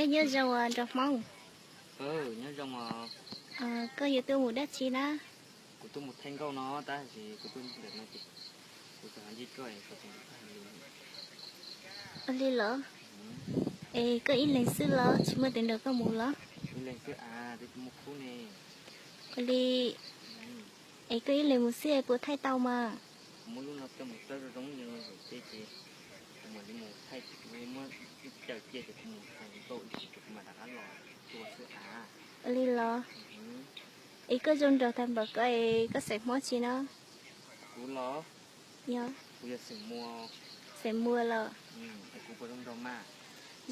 Nyob zoo os nraug Hmoob. Nyob zoo os. Koj yuav tuaj mus dab tsi na? Kuv tuaj mus thaij nkauj no tab sis kuv tuaj ntawm no ces kuv xav ntsib koj es kuv tseem ua li los? Es koj ib leeg xwb los tsis muaj tus nrog koj mus los? Ib leeg xwb as, twb tsis muaj khub ne. Ua li, es koj ib leeg mus xwb es puas thaij tau mas? Kuv muab lub no coj mus txawb zoo zoo li no ces kuv mam li mus thaij, kuv muab caws cia ces kuv mus thaij nkauj ib pliag ces kuv mam rov qab los tua xwb as. Ua li los? Es koj zoo nraug tag npaum koj es koj xeem Hmoob tsi no? Kuv los? Yog. Kuv yog xeem Muas. Xeem Muas los? Es kuv puas zoo nraug mas?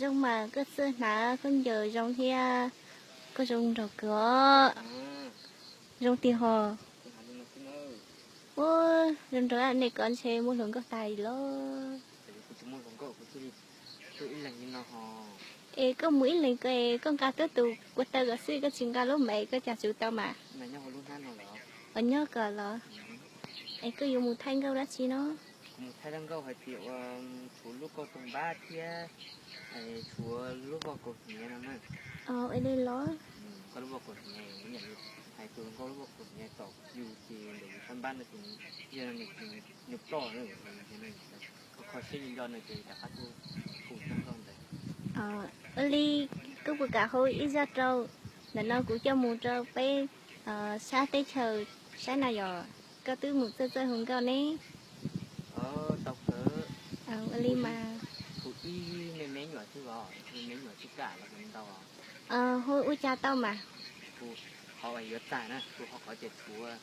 Zoo mas, koj txawj hnav khaub ncaws zoo thiab, koj zoo nraug kawg os. Zoo tiag hos. Ua, zoo nraug nej koj ntshe muaj hluas nkauj tag los. Es koj mus ib leeg ko es koj nqa tuab tus kua taw kom xwb, koj tsis nqa lub mev, koj cas tsuv tau mas? Os, nyob ko los? Es koj yuav mus thaij nkauj dab tsi no? Kuv mus thaij nkauj hais tias ua tshuav lub kauj toog npab thiab tshuav lub voj kaus hniav no na. Ua li los? Koj lub voj kaus hniav, hais tus nkauj lub voj kaus hniav txaus yus ces ntawm yus sab npab no ces yog nws ploj, kho kho siab li nco no ces rov qab tuaj hu thaij nkauj ntawd. Ua li, koj puas kam hu ib zaj rau ntawm no kuv coj mus rau peb sab teb chaws sab na yom? Koj twb mus txawj txawj hu nkauj ne. Tau kawg. Ua li mas. Kuv ib me me nyuam xwb os, me me nyuam xwb kam los ntau. Hu ua cas tau mas? Kuv qhov yuav txais na, kuv qhov qhov ces tshuav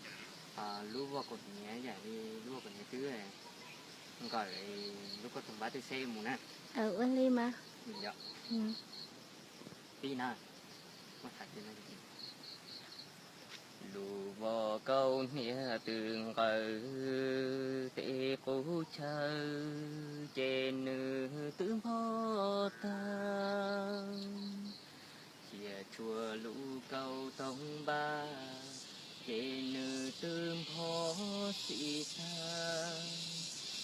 lub voj kaus hniav, yam li lub voj kaus hniav twb nqawm lub kauj toog npab twb seb mus na. Ua li mas. Pib na. Lub voj kaus hniav twb nqawm tej qub chaw ces nws twb npog tag. Cia tshuav lub kauj toog npab ces nws twb npog xim tag.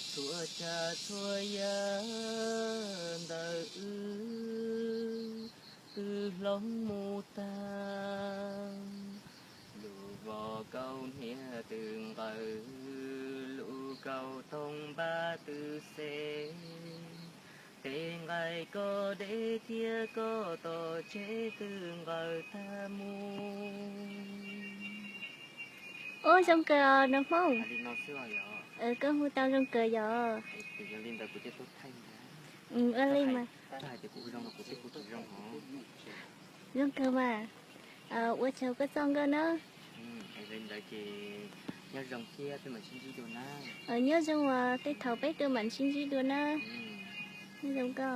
Txhua tsav txhua yam ntawm wb twb hloov mus tag. Lub voj kaus hniav twb nqawm, lub kauj toog npab twb xeb. Tej nqaij koj deb thiab koj tom tsev twb nqawm tag mus. Ua zoo kawg os nraug Hmoob. Koj hu tau zoo kawg yom. Ua li mas. Zoo kawg mas. Ua tsaug koj txoj nkauj na. Nyob zoo os, tej thaum peb kuj mam sib ntsib dua na. Nyob zoo koj.